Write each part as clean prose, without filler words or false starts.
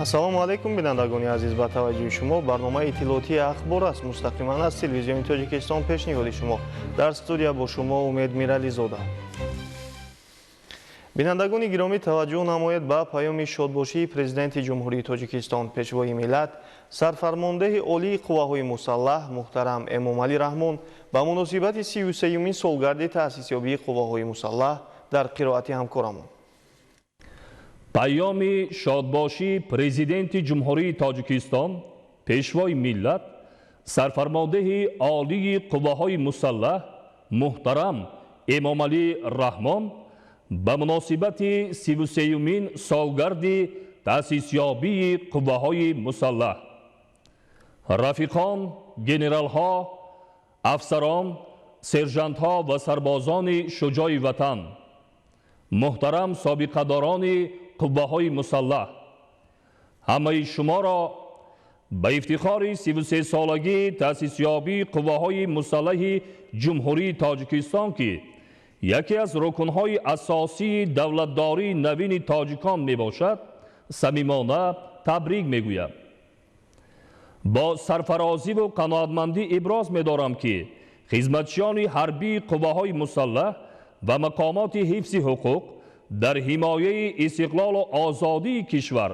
Ассалому алайкум, бинандагони азиз. Ба таваҷҷӯҳи шумо барномаи иттилоотии «Ахбор» аст, мустақиман аз Телевизиони Тоҷикистон пешниҳоди шумо. Дар студия бо шумо Умед Мирализода. Бинандагони гиромӣ, таваҷҷӯҳ намоед ба паёми шодбошии Президенти Ҷумҳурии Тоҷикистон, Пешвои миллат, Сарфармондеҳи Олии Қувваҳои Мусаллаҳ муҳтарам Эмомалӣ Раҳмон ба муносибати 33-юмин солгарди таъсисёбии Қувваҳои Мусаллаҳ дар қироати ҳамкорамон. Паёми шодбошии Президенти Ҷумҳурии Тоҷикистон, Пешвои миллат, Сарфармондеҳи Олии Қувваҳои Мусаллаҳ муҳтарам Эмомалӣ Раҳмон ба муносибати 33-юмин солгарди таъсисёбии Қувваҳои Мусаллаҳ. Рафиқон, генералҳо, афсарон, сержантҳо ва сарбозони шуҷои ватан, муҳтарам собиқадорони Қувваҳои Мусаллаҳ, ҳамаи шуморо ба ифтихори 33-солагии таъсисёбии Қувваҳои Мусаллаҳи Ҷумҳурии Тоҷикистон, ки яке аз рукнҳои асосии давлатдории навини тоҷикон мебошад, самимона табрик мегӯям. Бо сарфарозиву қаноатмандӣ иброз медорам, ки хизматчиёни ҳарбии Қувваҳои Мусаллаҳ ва мақомоти ҳифзи ҳуқуқ дар ҳимояи истиқлолу озодии кишвар,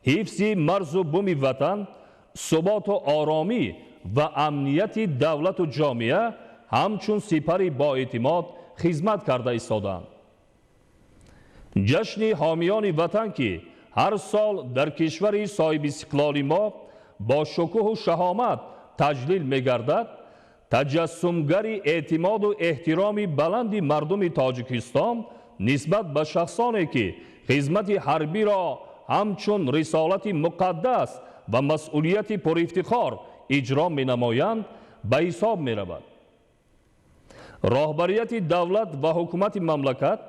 ҳифзи марзу буми ватан, суботу оромӣ ва амнияти давлату ҷомеа ҳамчун сипари боэътимод хизмат карда истодаанд. Ҷашни ҳомиёни ватан, ки ҳар сол дар кишвари соҳибистиқлоли мо бо шукӯҳу шаҳомат таҷлил мегардад, таҷассумгари эътимоду эҳтироми баланди мардуми Тоҷикистон нисбат ба шахсоне, ки хизмати ҳарбиро ҳамчун рисолати муқаддас ва масъулияти пурифтихор иҷро менамоянд, ба ҳисоб меравад. Роҳбарияти давлат ва ҳукумати мамлакат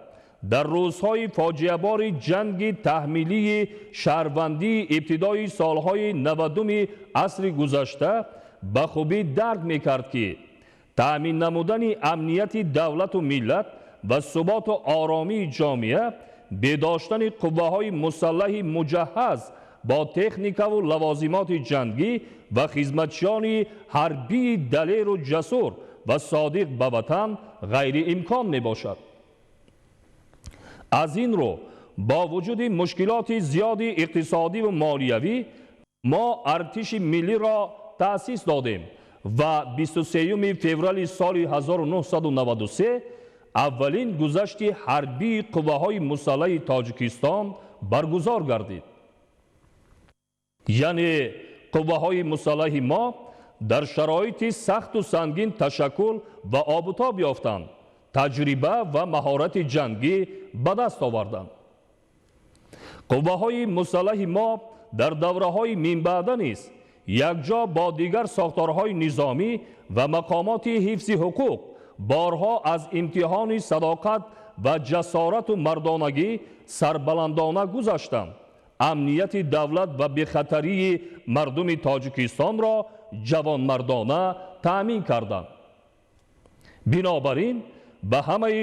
дар рӯзҳои фоҷиабори ҷанги таҳмилии шаҳрвандии ибтидои солҳои 90-уми асри гузашта ба хубӣ дарк мекард, ки таъмин намудани амнияти давлату миллат ва суботу оромии ҷомеа бедоштани қувваҳои мусаллаҳи муҷаҳҳаз бо техникаву лавозимоти ҷангӣ ва хизматчиёни ҳарбии далеру ҷасур ва содиқ ба ватан ғайриимкон мебошад. Аз ин рӯ, бо вуҷуди мушкилоти зиёди иқтисодиву молиявӣ, мо артиши миллиро таъсис додем ва 23 феврали соли 1993 аввалин гузашти ҳарбии Қувваҳои Мусаллаҳи Тоҷикистон баргузор гардид. Яъне қувваҳои мусаллаҳи мо дар шароити сахту сангин ташаккул ва обутоб ёфтанд, таҷриба ва маҳорати ҷангӣ ба даст оварданд. Қувваҳои мусаллаҳи мо дар давраҳои минбаъда низ якҷо бо дигар сохторҳои низомӣ ва мақомоти ҳифзи ҳуқуқ борҳо аз имтиҳони садоқат ва ҷасорату мардонагӣ сарбаландона гузаштанд, амнияти давлат ва бехатарии мардуми Тоҷикистонро ҷавонмардона таъмин карданд. Бинобар ин, ба ҳамаи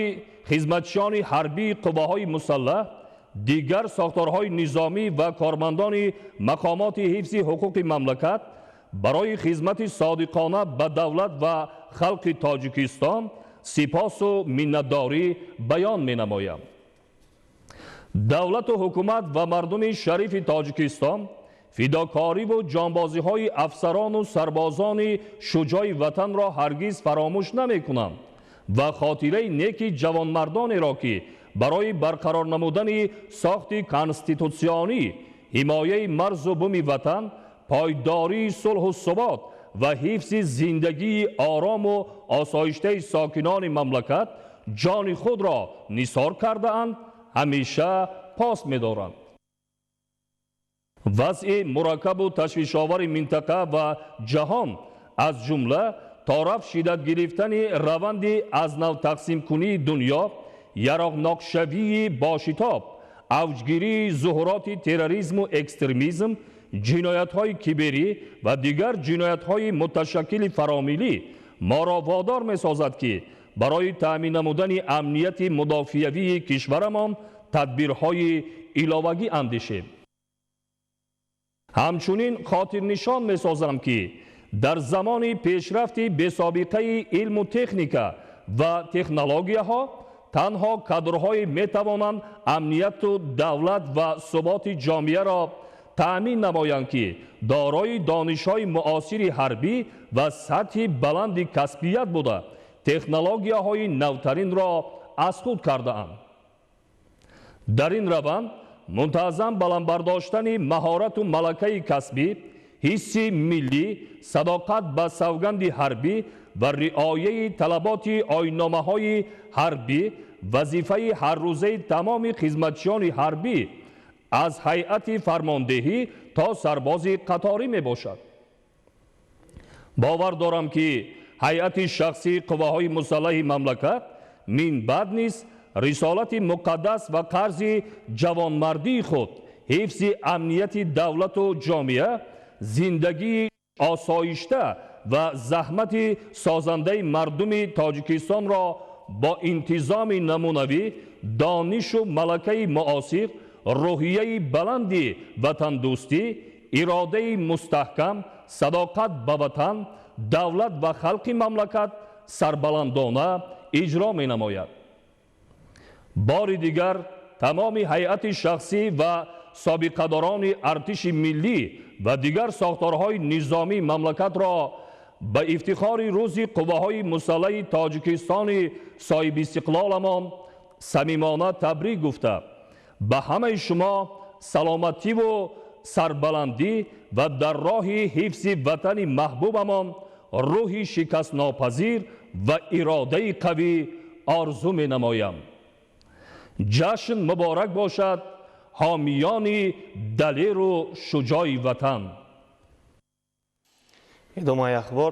хизматчиёни ҳарбии Қувваҳои Мусаллаҳ, дигар сохторҳои низомӣ ва кормандони мақомоти ҳифзи ҳуқуқи мамлакат барои хизмати содиқона ба давлат ва халқи Тоҷикистон сипосу миннатдорӣ баён менамоям. Давлату ҳукумат ва мардуми шарифи Тоҷикистон фидокориву ҷонбозиҳои афсарону сарбозони шуҷои ватанро ҳаргиз фаромӯш намекунанд ва хотираи неки ҷавонмардонеро, ки барои барқарор намудани сохти конститутсионӣ, ҳимояи марзу буми ватан, пойдории сулҳу субот ва ҳифзи зиндагии орому осоиштаи сокинони мамлакат ҷони худро нисор кардаанд, ҳамеша пос медоранд. Вазъи мураккабу ташвишовари минтақа ва ҷаҳон, аз ҷумла торафт шиддат гирифтани раванди аз нав тақсимкунии дунё, яроқнокшавии бошитоб, авҷгирии зуҳуроти терроризму экстремизм, ҷиноятҳои киберӣ ва дигар ҷиноятҳои муташаккили фаромиллӣ моро водор месозад, ки барои таъмин намудани амнияти мудофиавии кишварамон тадбирҳои иловагӣ андешем. Ҳамчунин хотирнишон месозам, ки дар замони пешрафти бесобиқаи илму техника ва технологияҳо танҳо кадрҳое метавонанд амнияту давлат ва суботи ҷомеаро таъмин намоянд, ки дорои донишҳои муосири ҳарбӣ ва сатҳи баланди касбият буда, технологияҳои навтаринро аз худ кардаанд. Дар ин раванд мунтазам баланд бардоштани маҳорату малакаи касбӣ, ҳисси миллӣ, садоқат ба савганди ҳарбӣ ва риояи талаботи оинномаҳои ҳарбӣ вазифаи ҳаррӯзаи тамоми хизматчиёни ҳарбӣ аз ҳайати фармондеҳӣ то сарбози қаторӣ мебошад. Бовар дорам, ки ҳайати шахсии қувваҳои мусаллаҳи мамлакат минбаъд низ рисолати муқаддас ва қарзи ҷавонмардии худ, ҳифзи амнияти давлату ҷомеа, зиндагии осоишта ва заҳмати созандаи мардуми Тоҷикистонро бо интизоми намунавӣ, донишу малакаи муосир, рӯҳияи баланди ватандӯстӣ, иродаи мустаҳкам, садоқат ба ватан, давлат ва халқи мамлакат сарбаландона иҷро менамояд. Бори дигар тамоми ҳайати шахсӣ ва собиқадорони артиши миллӣ ва дигар сохторҳои низомии мамлакатро ба ифтихори рӯзи қувваҳои мусаллаҳи Тоҷикистони соҳибистиқлоламон самимона табрик гуфта, ба ҳамаи шумо саломативу сарбаландӣ ва дар роҳи ҳифзи ватани маҳбубамон рӯҳи шикастнопазир ва иродаи қавӣ орзу менамоям. Ҷашн муборак бошад, ҳомиёни далеру шуҷои ватан. Идомаи ахбор.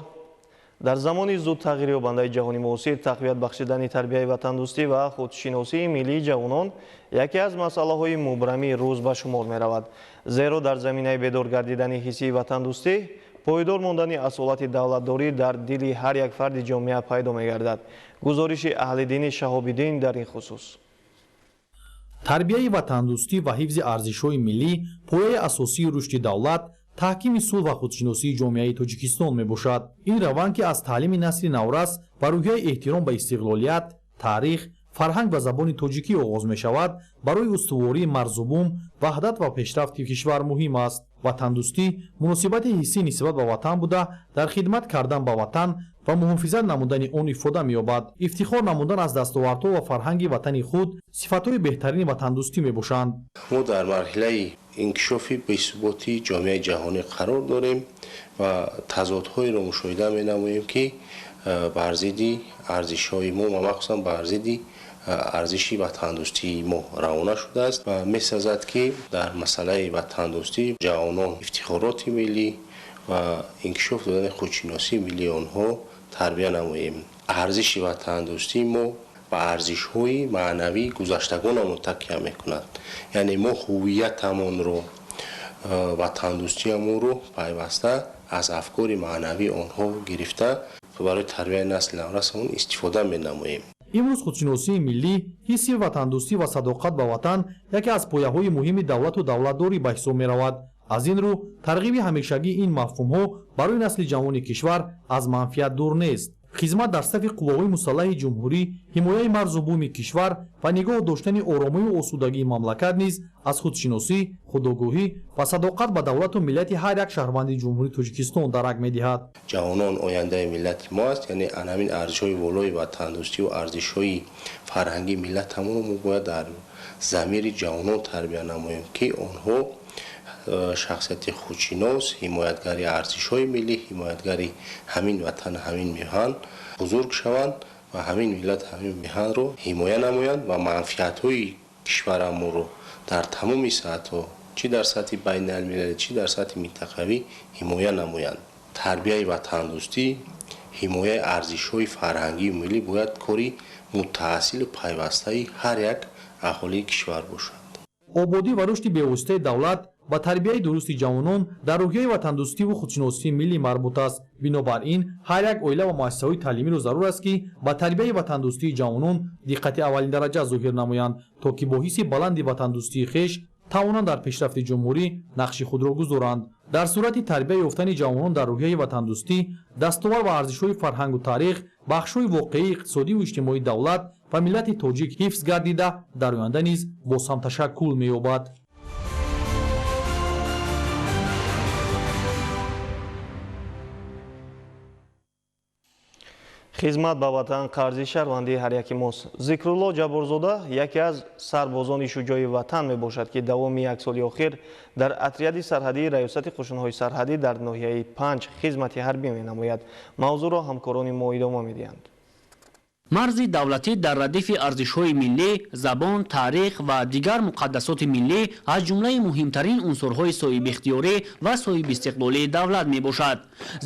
Дар замони зуд тағйирёбандаи ҷаҳони муосир тақвият бахшидани тарбияи ватандӯстӣ ва худшиносии миллии ҷавонон яке аз масъалаҳои мубрами рӯз ба шумор меравад. Зеро дар заминаи бедор гардидани ҳиссии ватандӯстӣ пойдор мондани асолати давлатдорӣ дар дили ҳар як фарди ҷомеа пайдо мегардад. Гузориши Аҳлиддини Шаҳобиддин дар ин хусус. Тарбияи ватандӯстӣ ва ҳифзи арзишҳои миллӣ пояи асосии рушди давлат, таҳкими сулҳ ва худшиносии ҷомеаи Тоҷикистон мебошад. Ин раванд, ки аз таълими насли наврас ва рӯҳияи эҳтиром ба истиқлолият, таърих, фарҳанг ва забони тоҷикӣ оғоз мешавад, барои устувории марзубум, ваҳдат ва пешрафти кишвар муҳим аст. Ватандӯстӣ муносибати ҳиссӣ нисбат ба ватан буда, дар хидмат кардан ба ватан ва муҳофизат намудани он ифода меёбад. Ифтихор намудан аз дастовардҳо ва фарҳанги ватани худ сифатҳои беҳтарини ватандӯстӣ мебошанд. Мо дар марҳилаи инкишофи бесуботи ҷомеаи ҷаҳонӣ қарор дорем ва тазодҳоеро мушоҳида менамоем, ки бар зидди арзишҳои мо ва махсусан бар зидди арзиши ватандӯстии мо равона шудааст ва месазад, ки дар масъалаи ватандӯстӣ ҷавонон ифтихороти миллӣ ва инкишоф додани худшиносии миллии онҳо тарбия намоем. Арзиши ватандӯстии мо ба арзишҳои маънавии гузаштагонамон такя мекунад, яъне мо ҳувиятамонро, ватандӯстиамонро пайваста аз афкори маънавии онҳо гирифта барои тарбияи насли наврасамон истифода менамоем. Имрӯз худшиносии миллӣ, ҳисси ватандӯстӣ ва садоқат ба ватан яке аз пояҳои муҳими давлату давлатдорӣ ба ҳисоб меравад. Аз ин рӯ тарғиби ҳамешагии ин мафҳумҳо барои насли ҷавони кишвар аз манфиат дур нест. Хизмат дар сафи қувваҳои мусаллаҳи ҷумҳурӣ, ҳимояи марзу буми кишвар ва нигоҳ доштани оромию осудагии мамлакат низ аз худшиносӣ, худогоҳӣ ва садоқат ба давлату миллати ҳар як шаҳрванди Ҷумҳурии Тоҷикистон дарак медиҳад. Ҷавонон ояндаи миллати мо аст, яъне ҳамин арзишҳои волои ватандӯстию арзишҳои фарҳангии миллатамонро мо бояд дар замири ҷавонон тарбия намоем, ки онҳо шахсияти худшинос, ҳимоятгари арзишҳои миллӣ, ҳимоятгари ҳамин ватан, ҳамин меҳан бузург шаванд ва ҳамин миллат, ҳамин меҳанро ҳимоя намоянд ва манфиатҳои кишварамонро дар тамоми сатҳҳо, чӣ дар сатҳи байналмилалӣ, чӣ дар сатҳи минтақавӣ ҳимоя намоянд. Тарбияи ватандӯстӣ, ҳимояи арзишҳои фарҳангию миллӣ бояд кори мутаассилу пайвастаи ҳар як аҳолии кишвар бошад. Ободӣ ва рушди бевоситаи давлат ба тарбияи дурусти ҷавонон дар рӯҳияи ватандӯстиву худшиносии миллӣ марбут аст. Бинобар ин ҳар як оила ва муассисаҳои таълимиро зарур аст, ки ба тарбияи ватандӯстии ҷавонон диққати аввалиндараҷа зоҳир намоянд, то ки бо ҳисси баланди ватандӯстии хеш Тавонанд дар пешрафти ҷумҳурӣ нақши худро гузоранд. Дар сурати тарбия ёфтани ҷавонон дар рӯҳияи ватандӯстӣ, дастовар ва арзишҳои фарҳангу таърих, бахшҳои воқеии иқтисодиву иҷтимоии давлат ва миллати тоҷик ҳифз гардида, дар оянда низ боз ҳам ташаккул меёбад. Хизмат ба ватан қарзи шаҳрвандии ҳар яки мост. Зикрулло Ҷабборзода яке аз сарбозони шуҷои ватан мебошад, ки давоми як соли охир дар отряди сарҳадии Раёсати қушунҳои сарҳадӣ дар ноҳияи 5 хизмати ҳарбӣ менамояд. Мавзӯъро ҳамкорони мо идома медиҳанд. Марзи давлатӣ дар радифи арзишҳои миллӣ, забон, таърих ва дигар муқаддасоти миллӣ аз ҷумлаи муҳимтарин унсурҳои соҳибихтиёрӣ ва соҳибистиқлолии давлат мебошад.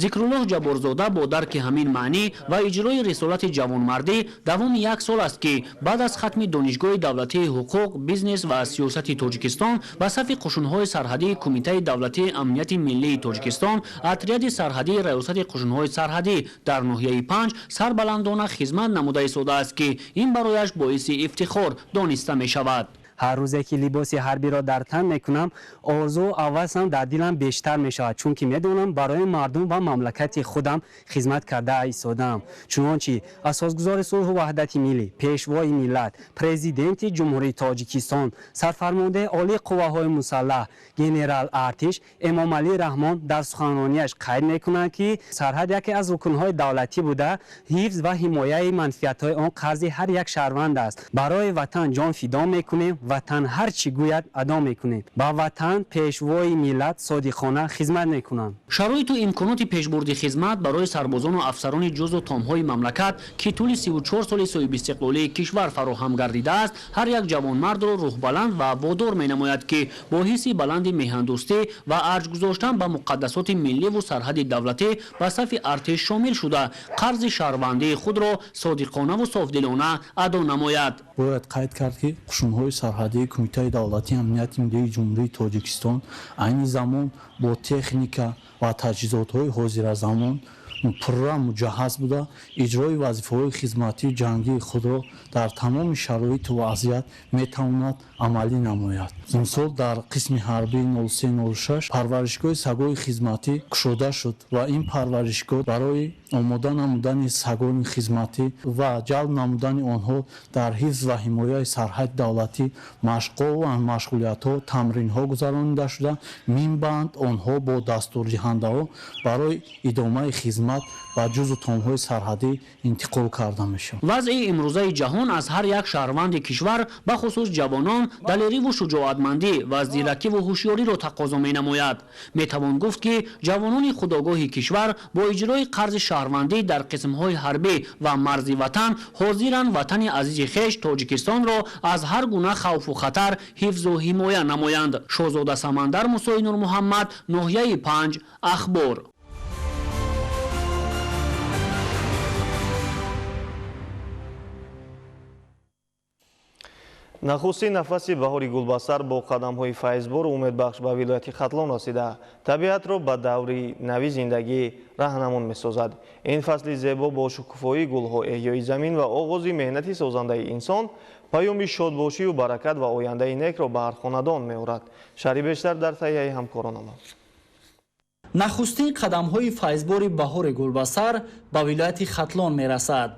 Зикруллоҳ Ҷабборзода бо дарки ҳамин маънӣ ва иҷрои рисолати ҷавонмардӣ давоми як сол аст, ки баъд аз хатми Донишгоҳи давлатии ҳуқуқ, бизнес ва сиёсати Тоҷикистон ба сафи қушунҳои сарҳадии Кумитаи давлатии амнияти миллии Тоҷикистон, отряди сарҳадии Раёсати қушунҳои сарҳадӣ дар ноҳияи 5 сарбаландона хизмат намуда истодааст, ки ин барояш боиси ифтихор дониста мешавад. Ҳар рӯзе ки либоси ҳарбиро дар тан мекунам, орзу ҳавасам дар дилам бештар мешавад, чунки медонам барои мардум ва мамлакати худам хизмат карда истодаам. Чунончи асосгузори сулҳу ваҳдати миллӣ, пешвои миллат, президенти Ҷумҳурии Тоҷикистон, сарфармондаи олии қувваҳои мусаллаҳ, генерал артиш Эмомалӣ Раҳмон дар суханронияш қайд мекунанд, ки сарҳад яке аз рукнҳои давлатӣ буда, ҳифз ва ҳимояи манфиатҳои он қарзи ҳар як шаҳрванд аст. Барои ватан ҷон фидо мекунем, ватан ҳар чӣ гӯяд адо мекунем. Ба ватан, пешвои миллат содиқона хизмат мекунам. Шароиту имконоти пешбурди хизмат барои сарбозону афсарони ҷузу томҳои мамлакат, ки тӯли 34 соли соҳибистиқлолии кишвар фароҳам гардидааст, ҳар як ҷавонмардро рӯҳбаланд ва водор менамояд, ки бо ҳисси баланди меҳандӯстӣ ва арҷ гузоштан ба муқаддасоти милливу сарҳади давлатӣ ба сафи артиш шомил шуда, қарзи шаҳрвандии худро содиқонаву софдилона адо намояд. Бояд қайд кард, ки қушунҳои сарҳадии Кумитаи давлатии амнияти миллии Ҷумҳурии Тоҷикистон айни замон бо техника ва таҷҳизотҳои ҳозиразамон пурра муҷаҳҳаз буда, иҷрои вазифаҳои хизматии ҷангии худро дар тамоми шароиту вазъият метавонад амалӣ намояд. Имсол дар қисми ҳарбии 0306 парваришгоҳи сагои хизматӣ кушода шуд ва ин парваришгоҳ барои омода намудани сагони хизматӣ ва ҷалб намудани онҳо дар ҳифз ва ҳимояи сарҳади давлатӣ машқҳо ва машғулиятҳо, тамринҳо гузаронида шуда, минбаъд онҳо бо дастурдиҳандаҳо барои идомаи хизмат ба ҷузу томҳои сарҳадӣ интиқол карда мешавад. Вазъи имрӯзаи ҷаҳон аз ҳар як шаҳрванди кишвар, бахусус ҷавонон, далериву шуҷоатмандӣ ва зиракиву ҳушёриро тақозо менамояд. Метавон гуфт, ки ҷавонони худогоҳи кишвар бо иҷрои қарзи шаҳрвандӣ дар қисмҳои ҳарбӣ ва марзи ватан ҳозиранд ватани азизи хеш Тоҷикистонро аз ҳар гуна хавфу хатар ҳифзу ҳимоя намоянд. Шоҳзода Самандар, Мусои Нурмуҳаммад, ноҳияи 5, Ахбор. Нахустин нафаси баҳори гулбасар бо қадамҳои файзбору умедбахш ба вилояти Хатлон расида, табиатро ба даври нави зиндагӣ раҳнамон месозад. Ин фасли зебо бо шукуфоии гулҳо, эҳёи замин ва оғози меҳнати созандаи инсон паёми шодбошию баракат ва ояндаи некро ба ҳар хонадон меорад. Шарҳи бештар дар таҳияи ҳамкоронамон. Нахустин қадамҳои файзбори баҳори гулбасар ба вилояти Хатлон мерасад.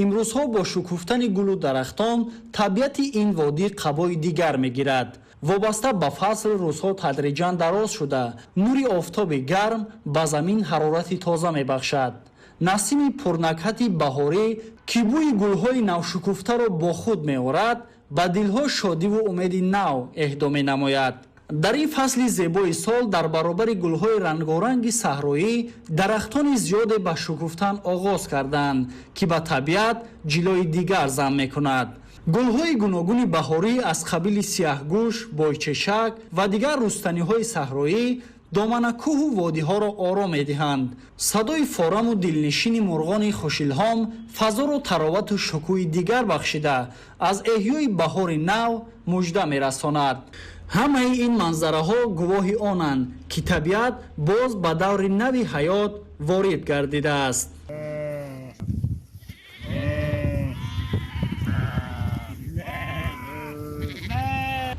Имрӯзҳо бо шукуфтани гулу дарахтон табиати ин водӣ қабои дигар мегирад. Вобаста ба фасл рӯзҳо тадриҷан дароз шуда, нури офтоби гарм ба замин ҳарорати тоза мебахшад. Насими пурнакҳати баҳорӣ, ки бӯи гулҳои навшукуфтаро бо худ меорад, ба дилҳо шодиву умеди нав эҳдо менамояд. Дар ин фасли зебои сол дар баробари гулҳои рангоранги саҳроӣ дарахтони зиёде ба шукуфтан оғоз карданд, ки ба табиат ҷилои дигар зам мекунад. Гулҳои гуногуни баҳорӣ аз қабили сиёҳгӯш, бойчешак ва дигар рустаниҳои саҳроӣ доманакӯҳу водиҳоро ором медиҳанд. Садои фораму дилнишини мурғони хушилҳом фазоро таровату шукӯҳи дигар бахшида, аз эҳёи баҳори нав мужда мерасонад. Ҳамаи ин манзараҳо гувоҳи онанд, ки табиат боз ба даври нави ҳаёт ворид гардидааст.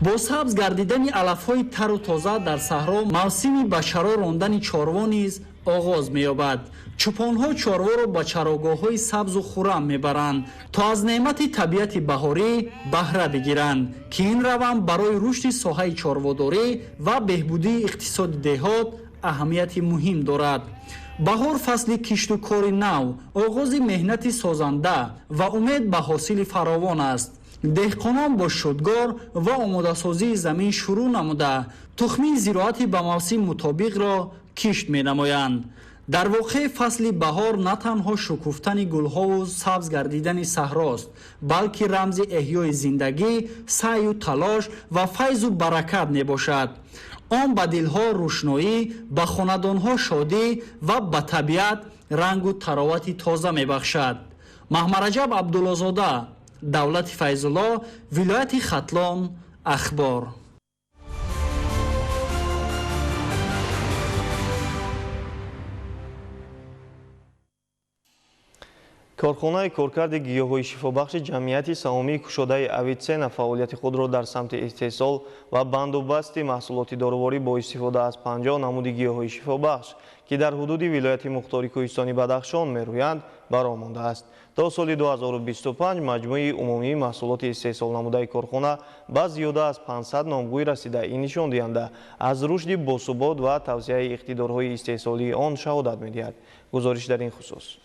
Бо сабз гардидани алафҳои тару тоза дар саҳро мавсими ба чаро рондани чорво низ оғоз меёбад. Чӯпонҳо чорворо ба чарогоҳҳои сабзу хуррам мебаранд, то аз неъмати табиати баҳорӣ баҳра бигиранд, ки ин раванд барои рушди соҳаи чорводорӣ ва беҳбудии иқтисоди деҳот аҳамияти муҳим дорад. Баҳор фасли кишту кори нав, оғози меҳнати созанда ва умед ба ҳосили фаровон аст. Деҳқонон бо шудгор ва омодасозии замин шурӯъ намуда, тухмии зироати ба мавсим мутобиқро кишт менамоянд. Дар воқеъ фасли баҳор на танҳо шукуфтани гулҳову сабз гардидани саҳрост, балки рамзи эҳёи зиндагӣ, саъю талош ва файзу баракат мебошад. Он ба дилҳо рӯшноӣ, ба хонадонҳо шодӣ ва ба табиат рангу таровати тоза мебахшад. Маҳмараҷаб Абдуллозода, Давлати Файзулло, вилояти Хатлон, Ахбор. Корхонаи коркарди гиёҳҳои шифобахши ҷамъияти саҳомии кушодаи Авитсена фаъолияти худро дар самти истеҳсол ва бандубасти маҳсулоти доруворӣ бо истифода аз 50 намуди гиёҳҳои шифобахш, ки дар ҳудуди вилояти мухтори кӯҳистони Бадахшон мерӯянд, бароҳ мондааст. То соли 2025 маҷмӯи умумии маҳсулоти истеҳсолнамудаи корхона ба зиёда аз 500 номгӯй расида. Ин нишондиҳанда аз рушди босубот ва тавсеаи иқтидорҳои истеҳсолии он шаҳодат медиҳад. Гузориш дар ин хусус.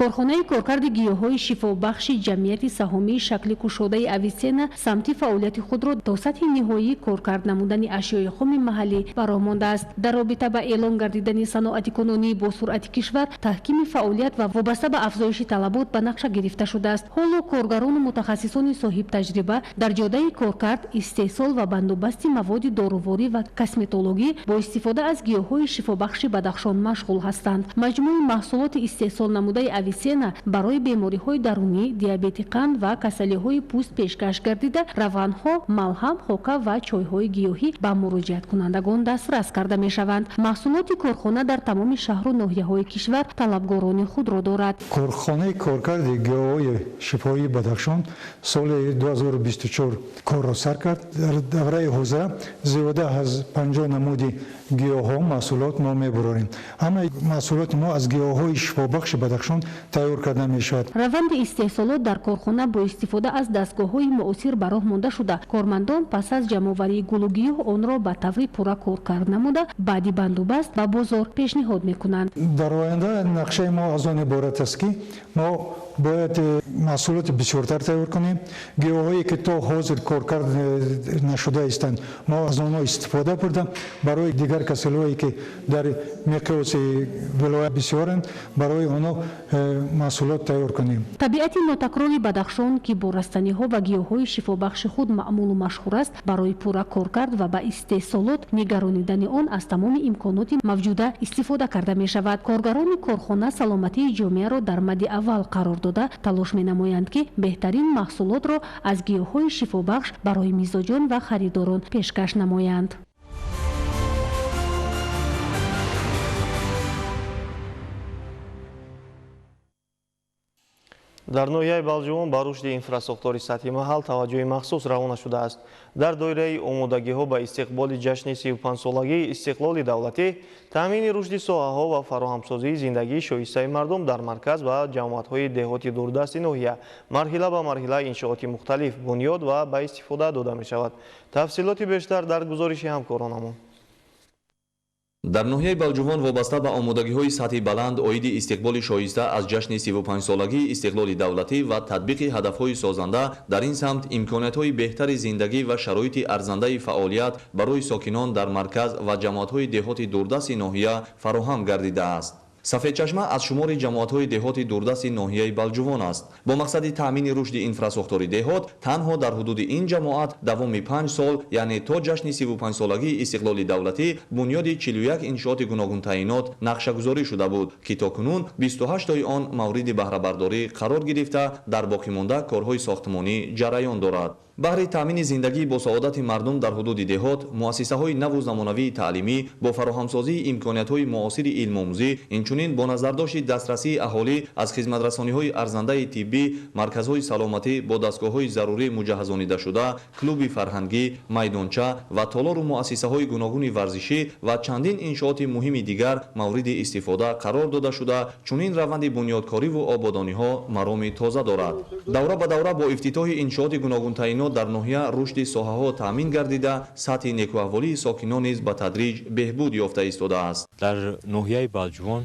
Корхонаи коркарди гиёҳҳои шифобахши ҷамъияти саҳомии шакли кушодаи Авитсена самти фаъолияти худро то сатҳи ниҳоии коркард намудани ашёи хоми маҳаллӣ бароҳ мондааст. Дар робита ба эълон гардидани саноати кунунии босуръати кишвар, таҳкими фаъолият ва вобаста ба афзоиши талабот ба нақша гирифта шудааст. Ҳоло коргарону мутахассисони соҳибтаҷриба дар ҷодаи коркард, истеҳсол ва бандубасти маводи доруворӣ ва косметологӣ бо истифода аз гиёҳҳои шифобахши Бадахшон машғул ҳастанд. Маҷмӯи маҳсулоти истеҳсолнамудаи Авитсена барои бемориҳои дарунӣ, диабети қанд ва касалиҳои пӯст пешкаш гардида, равғанҳо, малҳам, хока ва чойҳои гиёҳӣ ба муроҷиаткунандагон дастрас карда мешаванд. Маҳсулоти корхона дар тамоми шаҳру ноҳияҳои кишвар талабгорони худро дорад. Корхонаи коркарди гиёҳҳои шифоии Бадахшон соли 2024 корро сар кард. Дар давраи ҳозира зиёда аз 50 намуди гиёҳҳо маҳсулот мо мебурорем. Ҳамаи маҳсулоти мо аз гиёҳҳои шифобахши Бадахшон тайёр карда мешавад. Раванди истеҳсолот дар корхона бо истифода аз дастгоҳҳои муосир ба роҳ монда шуда, кормандон пас аз ҷамъоварии гулу гиёҳ онро ба таври пурра коркард намуда, баъди бандубаст ба бозор пешниҳод мекунанд. Дар оянда нақшаи мо аз он иборат аст, ки мо бояд маҳсулоти бисёртар тайёр кунем. Гиёҳҳое ки то ҳозир коркард нашуда истанд, мо аз онҳо истифода бурда барои дигар касалиҳое ки дар миқёси вилоят бисёранд, барои онҳо маҳсулот тайёр кунем. Табиати нотакрори Бадахшон, ки бо растаниҳо ва гиёҳҳои шифобахши худ маъмулу машҳур аст, барои пурра коркард ва ба истеҳсолот нигаронидани он аз тамоми имконоти мавҷуда истифода карда мешавад. Коргарони корхона саломатии ҷомеаро дар мадди аввал қарор дода, талош менамоянд, ки беҳтарин маҳсулотро аз гиёҳҳои шифобахш барои мизоҷон ва харидорон пешкаш намоянд. Дар ноҳияи Балҷувон ба рушди инфрасохтори сатҳи маҳал таваҷҷӯҳи махсус равона шудааст. Дар доираи омодагиҳо ба истиқболи ҷашни 35-солагии истиқлоли давлатӣ, таъмини рушди соҳаҳо ва фароҳамсозии зиндагии шоистаи мардум дар марказ ва ҷамоатҳои деҳоти дурдасти ноҳия марҳила ба марҳила иншооти мухталиф бунёд ва ба истифода дода мешавад. Тафсилоти бештар дар гузориши ҳамкоронамон. Дар ноҳияи Балҷувон вобаста ба омодагиҳои сатҳи баланд оиди истиқболи шоиста аз ҷашни 35-солагии истиқлоли давлатӣ ва татбиқи ҳадафҳои созанда дар ин самт, имкониятҳои беҳтари зиндагӣ ва шароити арзандаи фаъолият барои сокинон дар марказ ва ҷамоатҳои деҳоти дурдасти ноҳия фароҳам гардидааст. Сафедчашма аз шумори ҷамоатҳои деҳоти дурдасти ноҳияи Балҷувон аст. Бо мақсади таъмини рушди инфрасохтори деҳот танҳо дар ҳудуди ин ҷамоат давоми 5 сол, яъне то ҷашни 35-солагии истиқлоли давлатӣ, бунёди 41 иншооти гуногунтаъинот нақшагузорӣ шуда буд, ки то кунун 28тои он мавриди баҳрабардорӣ қарор гирифта, дар боқимонда корҳои сохтмонӣ ҷараён дорад. Баҳри таъмини зиндагии босаодати мардум дар ҳудуди деҳот, муассисаҳои наву замонавии таълимӣ бо фароҳамсозии имкониятҳои муосири илмомӯзӣ, инчунин бо назардошти дастрасии аҳолӣ аз хизматрасониҳои арзандаи тиббӣ, марказҳои саломатӣ бо дастгоҳҳои зарурӣ муҷаҳҳазонидашуда, клуби фарҳангӣ, майдонча ва толору муассисаҳои гуногуни варзишӣ ва чандин иншооти муҳими дигар мавриди истифода қарор дода шуда, чунин раванди бунёдкориву ободониҳо мароми тоза дорад. Давра ба давра бо ифтитоҳи иншооти гуногунтаинот дар ноҳия рушди соҳаҳо таъмин гардида, сатҳи некуаҳволии сокинон низ ба тадриҷ беҳбуд ёфта истодааст. Дар ноҳияи Балҷувон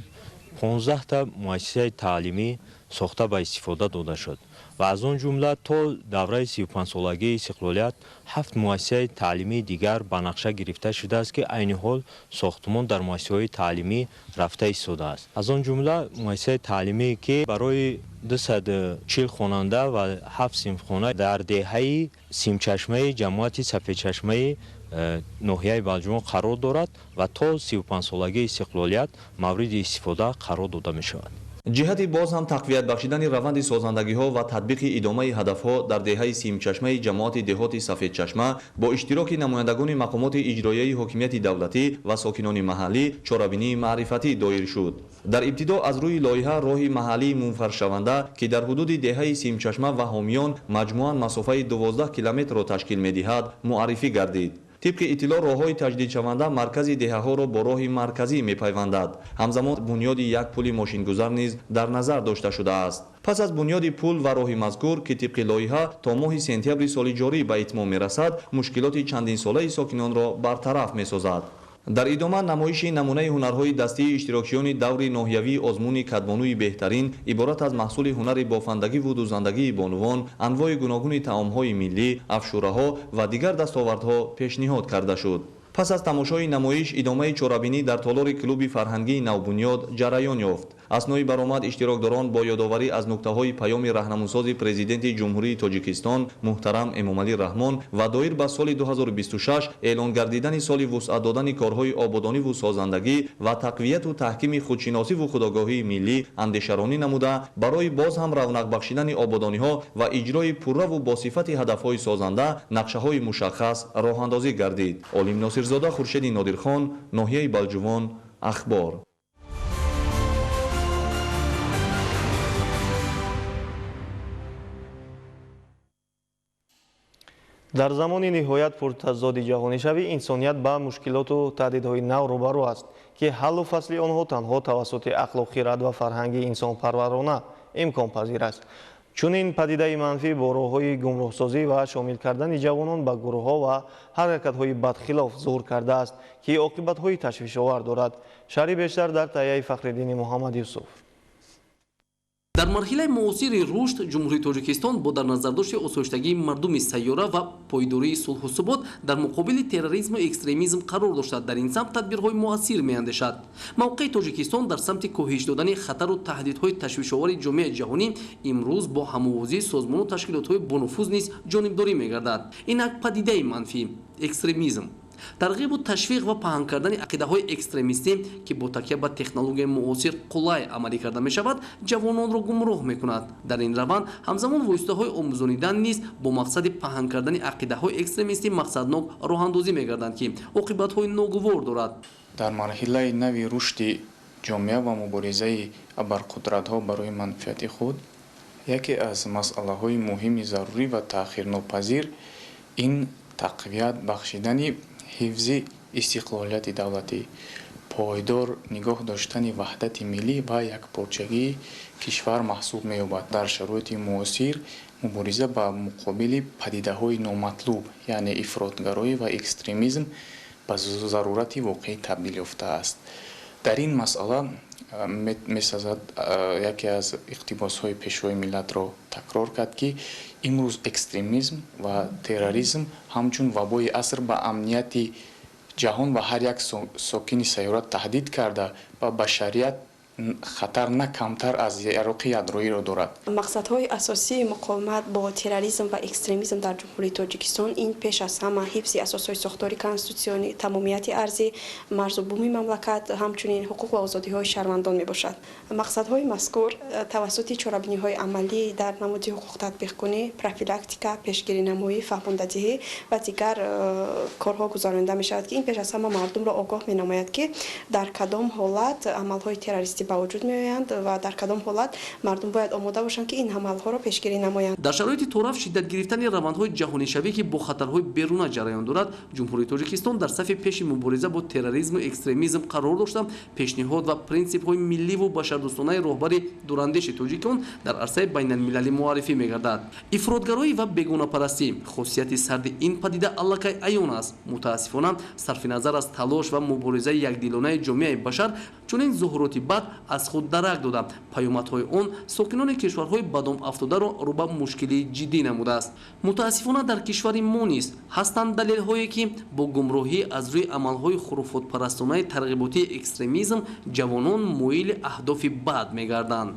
15 та муассисаи таълимӣ сохта ба истифода дода шуд ва аз он ҷумла то давраи 35-солагии истиқлолият 7 муассисаи таълимии дигар ба нақша гирифта шудааст, ки айни ҳол сохтмон дар муассисаҳои таълимӣ рафта истодааст. Аз он ҷумла муассисаи таълимие, ки барои 240 хонанда ва 7 синфхона дар деҳаи Симчашмаи ҷамоати Сафедчашмаи ноҳияи Балҷувон қарор дорад ва то 35-солагии истиқлолият мавриди истифода қарор дода мешавад. Ҷиҳати боз ҳам тақвият бахшидани раванди созандагиҳо ва татбиқи идомаи ҳадафҳо дар деҳаи Симчашмаи ҷамоати деҳоти Сафедчашма бо иштироки намояндагони мақомоти иҷроияи ҳокимияти давлатӣ ва сокинони маҳаллӣ чорабинии маърифатӣ доир шуд. Дар ибтидо аз рӯи лоиҳа роҳи маҳаллии мунфаршаванда, ки дар ҳудуди деҳаи Симчашма ва ҳомиён маҷмӯан масофаи 12 километрро ташкил медиҳад, муаррифӣ гардид. Тибқи иттилоъ, роҳҳои таҷдидшаванда маркази деҳаҳоро бо роҳи марказӣ мепайвандад. Ҳамзамон бунёди як пули мошингузар низ дар назар дошта шудааст. Пас аз бунёди пул ва роҳи мазкур, ки тибқи лоиҳа то моҳи сентябри соли ҷорӣ ба итмом мерасад, мушкилоти чандинсолаи сокинонро бартараф месозад. Дар идома намоиши намунаи ҳунарҳои дастии иштирокчиёни даври ноҳиявии озмуни кадбонуи беҳтарин иборат аз маҳсули ҳунари бофандагиву дӯзандагии бонувон, анвои гуногуни таомҳои миллӣ, афшураҳо ва дигар дастовардҳо пешниҳод карда шуд. Пас аз тамошои намоиш идомаи чорабинӣ дар толори клуби фарҳангии навбунёд ҷараён ёфт. Аснои баромад иштирокдорон бо ёдоварӣ аз нуктаҳои паёми раҳнамунсози Президенти Ҷумҳурии Тоҷикистон муҳтарам Эмомалӣ Раҳмон ва доир ба соли 2026 эълон гардидани соли вусъат додани корҳои ободониву созандагӣ ва тақвияту таҳкими худшиносиву худогоҳии миллӣ андешаронӣ намуда, барои боз ҳам равнақ бахшидани ободониҳо ва иҷрои пурраву бо сифати ҳадафҳои созанда нақшаҳои мушаххас роҳандозӣ гардид. Олим Носирзода, Хуршеди Нодирхон, ноҳияи Балҷувон, Ахбор. Дар замони ниҳоят пуртазоди ҷаҳонишавӣ инсоният ба мушкилоту таҳдидҳои нав рӯбарӯ аст, ки ҳаллу фасли онҳо танҳо тавассути ақлу хирад ва фарҳанги инсонпарварона имконпазир аст. Чунин падидаи манфӣ бо роҳҳои гумроҳсозӣ ва шомил кардани ҷавонон ба гурӯҳҳо ва ҳаракатҳои бадхилоф зуҳур кардааст, ки оқибатҳои ташвишовар дорад. Шарҳи бештар дар таҳияи Фахриддини Муҳаммад Юсуф. Дар марҳилаи муосири рушд Ҷумҳурии Тоҷикистон бо дар назардошти осоиштагии мардуми сайёра ва пойдории сулҳу субот дар муқобили терроризму экстремизм қарор дошта, дар ин самт тадбирҳои муассир меандешад. Мавқеи Тоҷикистон дар самти коҳиш додани хатару таҳдидҳои ташвишовари ҷомеаи ҷаҳонӣ имрӯз бо ҳамовозии созмону ташкилотҳои бонуфуз низ ҷонибдорӣ мегардад. Инак падидаи манфӣ экстремизм, тарғибу ташвиқ ва паҳн кардани ақидаҳои экстремистӣ, ки бо такя ба технологияи муосир қулай амалӣ карда мешавад, ҷавононро гумроҳ мекунад. Дар ин раванд ҳамзамон воситаҳои омӯзонидан низ бо мақсади паҳн кардани ақидаҳои экстремистӣ мақсаднок роҳандозӣ мегарданд, ки оқибатҳои ногувор дорад. Дар марҳилаи нави рушди ҷомеа ва муборизаи абарқудратҳо барои манфиати худ яке аз масъалаҳои муҳими зарурӣ ва таъхирнопазир ин тақвият бахшидани ҳифзи истиқлолияти давлатӣ, пойдор нигоҳ доштани ваҳдати миллӣ ва якпорчагии кишвар маҳсуб меёбад. Дар шароити муосир мубориза ба муқобили падидаҳои номатлуб, яъне ифротгароӣ ва экстремизм ба зарурати воқеӣ табдил ёфтааст. Дар ин масъала месазад яке аз иқтибосҳои пешвои миллатро такрор кард, ки имрӯз экстремизм ва терроризм ҳамчун вабои аср ба амнияти ҷаҳон ва ҳар як сокини сайёра таҳдид карда ва башарият хатар на камтар аз яроқи ядроиро дорад. Мақсадҳои асосии муқовимат бо терроризм ва экстремизм дар Ҷумҳурии Тоҷикистон ин пеш аз ҳама ҳифзи асосҳои сохтори конститутсионӣ, тамомияти арзӣ, марзу буми мамлакат, ҳамчунин ҳуқуқ ва озодиҳои шаҳрвандон мебошад. Мақсадҳои мазкур тавассути чорабиниҳои амалӣ дар намуди ҳуқуқтатбиқкунӣ, профилактика, пешгиринамоӣ, фаҳмондадиҳӣ ва дигар корҳо гузаронида мешавад, ки ин пеш аз ҳама мардумро огоҳ менамояд, ки дар кадом ҳолат амалҳои террористӣ ба вуҷуд меоянд ва дар кадом ҳолат мардум бояд омода бошанд, ки ин амалҳоро пешгирӣ намоянд. Дар шароити тораф шиддат гирифтани равандҳои ҷаҳонишавӣ, ки бо хатарҳои беруна ҷараён дорад, Ҷумҳурии Тоҷикистон дар сафи пеши мубориза бо терроризму экстремизм қарор дошта, пешниҳод ва принсипҳои милливу башардӯстонаи роҳбари дурандеши тоҷикон дар арсаи байналмилалӣ муаррифӣ мегардад. Ифротгароӣ ва бегонапарастӣ хосияти сарди ин падида аллакай аён аст. Мутаассифона, сарфи назар аз талош ва муборизаи якдилонаи ҷомеаи башар, чунин зуҳуроти бад аз худ дарак дода, паёмадҳои он сокинони кишварҳои ба дом афтодаро рӯ ба мушкилии ҷиддӣ намудааст. Мутаассифона, дар кишвари мо низ ҳастанд далелҳое, ки бо гумроҳӣ аз рӯи амалҳои хуруфотпарастонаи тарғиботии экстремизм ҷавонон моили аҳдофи бад мегарданд.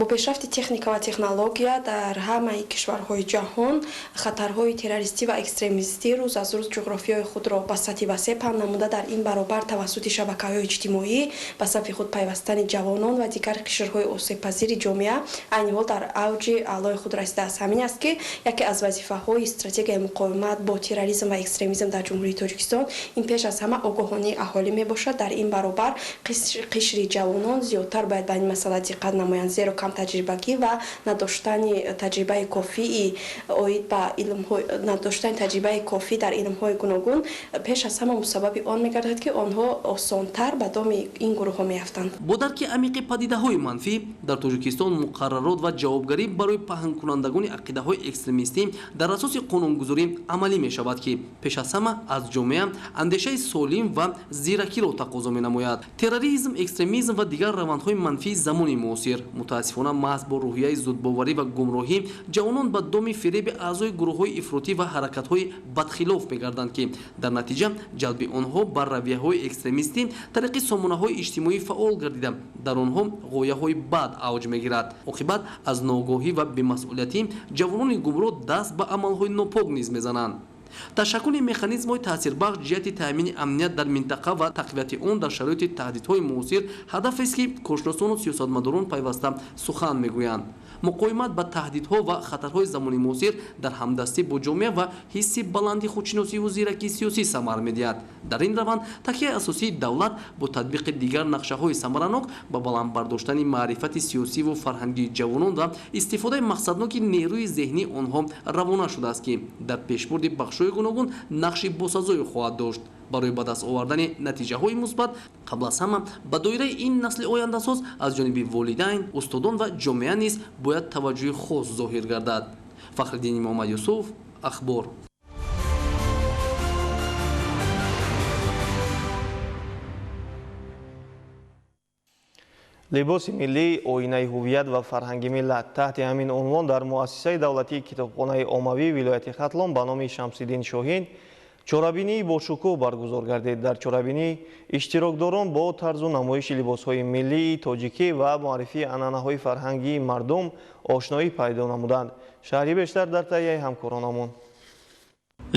Бо пешрафти техника ва технология дар ҳамаи кишварҳои ҷаҳон хатарҳои террористӣ ва экстремистӣ рӯз аз рӯз ҷуғрофиёи худро ба сатҳи васеъ паҳн намуда, дар ин баробар тавассути шабакаҳои иҷтимоӣ ба сафи худ пайвастани ҷавонон ва дигар қишрҳои осебпазири ҷомеа айни ҳол дар авҷи аълои худ расидааст. Ҳамин аст, ки яке аз вазифаҳои стратегияи муқовимат бо терроризм ва экстремизм дар Ҷумҳурии Тоҷикистон ин пеш аз ҳама огоҳонии аҳолӣ мебошад. Дар ин баробар қишри ҷавонон зиёдтар бояд ба ин масъала диққат намоянд, зеро камтаҷрибагӣ ва надоштани таҷрибаи кофии оид ба илмҳо, надоштани таҷрибаи кофӣ дар илмҳои гуногун пеш аз ҳама мусаббаби он мегардад, ки онҳо осонтар ба доми ин гурӯҳҳо меафтанд. Бо дарки амиқи падидаҳои манфӣ дар Тоҷикистон муқаррарот ва ҷавобгарӣ барои паҳнкунандагони ақидаҳои экстремистӣ дар асоси қонунгузорӣ амалӣ мешавад, ки пеш аз ҳама аз ҷомеа андешаи солим ва зиракиро тақозо менамояд. Терроризм, экстремизм ва дигар равандҳои манфии замони муосир мутаассифона маҳз бо рӯҳияи зудбоварӣ ва гумроҳӣ ҷавонон ба доми фиреби аъзои гурӯҳҳои ифротӣ ва ҳаракатҳои бадхилоф мегарданд, ки дар натиҷа ҷалби онҳо ба равияҳои экстремистӣ тариқи сомонаҳои иҷтимоӣ фаъол гардида, дар онҳо ғояҳои бад авҷ мегирад. Оқибат аз ногоҳӣ ва бемасъулиятӣ ҷавонони гумроҳ даст ба амалҳои нопок низ мезананд. Ташаккули механизмҳои таъсирбахш ҷиҳати таъмини амният дар минтақа ва тақвияти он дар шароити таҳдидҳои муосир ҳадафест, ки коршиносону сиёсатмадорон пайваста сухан мегӯянд. Муқовимат ба таҳдидҳо ва хатарҳои замони муосир дар ҳамдастӣ бо ҷомеа ва ҳисси баланди худшиносиву зиракии сиёсӣ самар медиҳад. Дар ин раванд такияи асосии давлат бо татбиқи дигар нақшаҳои самаранок ба баланд бардоштани маърифати сиёсиву фарҳангии ҷавонон ва истифодаи мақсадноки нерӯи зеҳнии онҳо равона шудааст, ки дар пешбурди бахшҳои гуногун нақши босазое хоҳад дошт. Барои ба даст овардани натиҷаҳои мусбат қабл аз ҳама ба доираи ин насли ояндасоз аз ҷониби волидайн, устодон ва ҷомеа низ бояд таваҷҷӯҳи хос зоҳир гардад. Фахриддини Муҳаммад Юсуф, Ахбор. Либоси миллӣ, оинаи ҳувият ва фарҳанги миллат. Таҳти ҳамин унвон дар муассисаи давлатии китобхонаи оммавии вилояти Хатлон ба номи Шамсиддин Шоҳин чорабинии бошукӯҳ баргузор гардид. Дар чорабинӣ иштирокдорон бо тарзу намоиши либосҳои миллии тоҷикӣ ва муаррифии анъанаҳои фарҳангии мардум ошноӣ пайдо намуданд. Шаҳри бештар дар таҳияи ҳамкоронамон.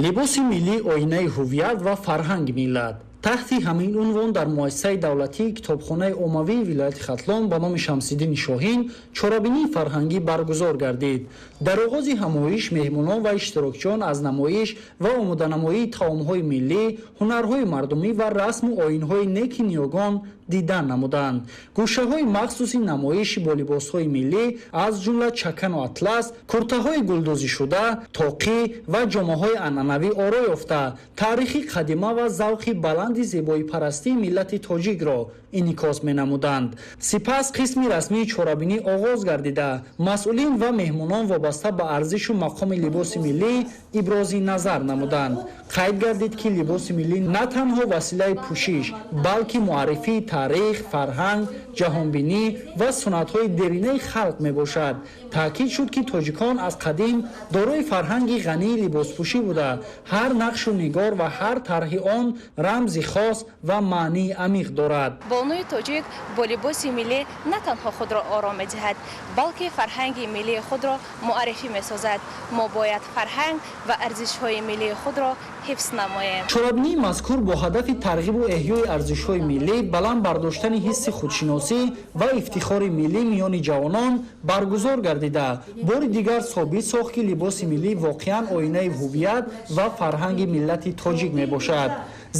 Либоси миллӣ, оинаи ҳувият ва фарҳанги миллат. Таҳти ҳамин унвон дар муассисаи давлатии китобхонаи оммавии вилояти Хатлон ба номи Шамсиддини Шоҳин чорабинии фарҳангӣ баргузор гардид. Дар оғози ҳамоиш меҳмонон ва иштирокчиён аз намоиш ва омоданамоии таомҳои миллӣ, ҳунарҳои мардумӣ ва расму оинҳои неки ниёгон дидан намуданд. Гӯшаҳои махсуси намоиши бо либосҳои миллӣ аз ҷумла чакану атлас, куртаҳои гулдӯзишуда, тоқӣ ва ҷомаҳои анъанавӣ оро ёфта, таърихи қадима ва завқи баланди зебоипарастии миллати тоҷикро инъикос менамуданд. Сипас қисми расмии чорабинӣ оғоз гардида, масъулин ва меҳмонон вобаста ба арзишу мақоми либоси миллӣ ибрози назар намуданд. Қайд гардид, ки либоси миллӣ на танҳо василаи пӯшиш, балки муаррифии таърих, фарҳанг, ҷаҳонбинӣ ва суннатҳои деринаи халқ мебошад. Таъкид шуд, ки тоҷикон аз қадим дорои фарҳанги ғании либоспӯшӣ буда, ҳар нақшу нигор ва ҳар тарҳи он рамзи хос ва маънии амиқ дорад. Бонуи тоҷик бо либоси миллӣ на танҳо худро ором медиҳад, балки фарҳанги миллии худро муаррифӣ месозад. Мо бояд фарҳанг ва арзишҳои миллии худро ҳифз намоем. Чорабинии мазкур бо ҳадафи тарғибу эҳёи арзишҳои миллӣ, баланд бардоштани ҳисси худшиносӣ ва ифтихори миллӣ миёни ҷавонон баргузор гардида, бори дигар собит сохт, ки либоси миллӣ воқеан оинаи ҳувият ва фарҳанги миллати тоҷик мебошад.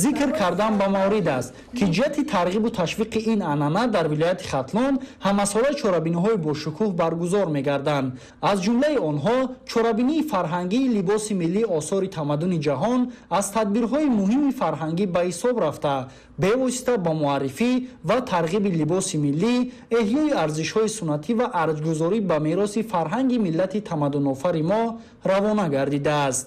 Зикр кардан ба маврид аст, ки ҷиҳати тарғибу ташвиқи ин анъана дар вилояти Хатлон ҳамасола чорабиниҳои бошукӯҳ баргузор мегарданд. Аз ҷумлаи онҳо чорабинии фарҳангии либоси миллӣ осори тамаддуни ҷаҳон аз тадбирҳои муҳими фарҳангӣ ба ҳисоб рафта, бевосита ба муаррифӣ ва тарғиби либоси миллӣ, эҳёи арзишҳои суннатӣ ва арҷгузорӣ ба мероси фарҳанги миллати тамаддунофари мо равона гардидааст.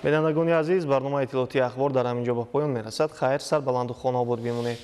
Бинандагони азиз, барномаи иттилоотии Ахбор дар ҳамин ҷо ба поён мерасад. Хайр, сарбаланду хонаобод бимонед.